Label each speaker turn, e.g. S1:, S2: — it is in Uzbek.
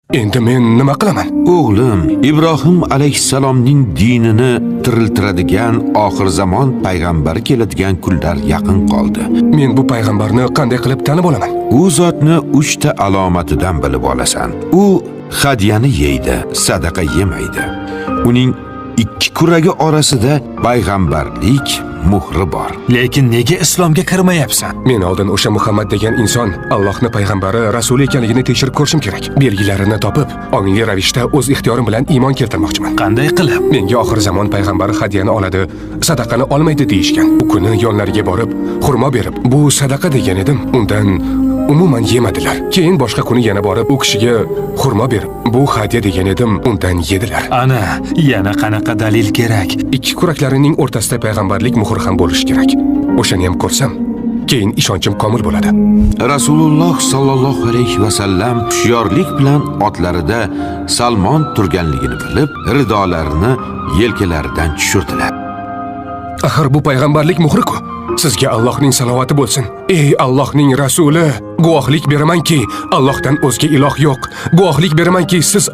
S1: Endi men nima qilaman?
S2: O'g'lim, Ibrohim alayhissalomning dinini tiriltiradigan oxir zamon payg'ambari keladigan kunlar yaqin qoldi.
S1: Men bu payg'ambarni qanday qilib tanib olaman?
S2: U zotni 3 ta alomatidan bilib olasan. U hadyani yeydi, sadaqa yemaydi. Uning ikki kuragi orasida payg'ambarlik muhri bor.
S3: Lekin nega islomga kirmayapsan?
S1: Men oldin o'sha Muhammad degan inson Allohning payg'ambari, rasuli ekanligini tekshirib ko'rishim kerak. Belgilarini topib, ongli ravishda o'z ixtiyorim bilan iymon keltirmoqchiman.
S3: Qanday qilib?
S1: Menga oxir zamon payg'ambari hadyani oladi, sadaqani olmaydi deyishgan. U kuni yonlariga borib, xurmo berib, bu sadaqa degan edim. Undan umuman yemadilar. Keyin boshqa kuni yana borib, u kishiga xurmo berib, bu hadya degan edim, undan yedilar.
S3: Ana, yana qanaqa dalil kerak?
S1: Ikki kuraklarining o'rtasida payg'ambarlik muhri ham bo'lishi kerak. O'shani ham ko'rsam, keyin ishonchim komil bo'ladi.
S2: Rasululloh sollallohu alayhi vasallam hushyorlik bilan otlarida Salmon turganligini bilib, ridolarini yelkalaridan tushirdilar.
S1: Axir bu payg'ambarlik muhri-ku. Sizga Allohning salovati bo'lsin. Ey Allohning rasuli, guvohlik beramanki, Allohdan o'zga iloh yo'q. Guvohlik beramanki, siz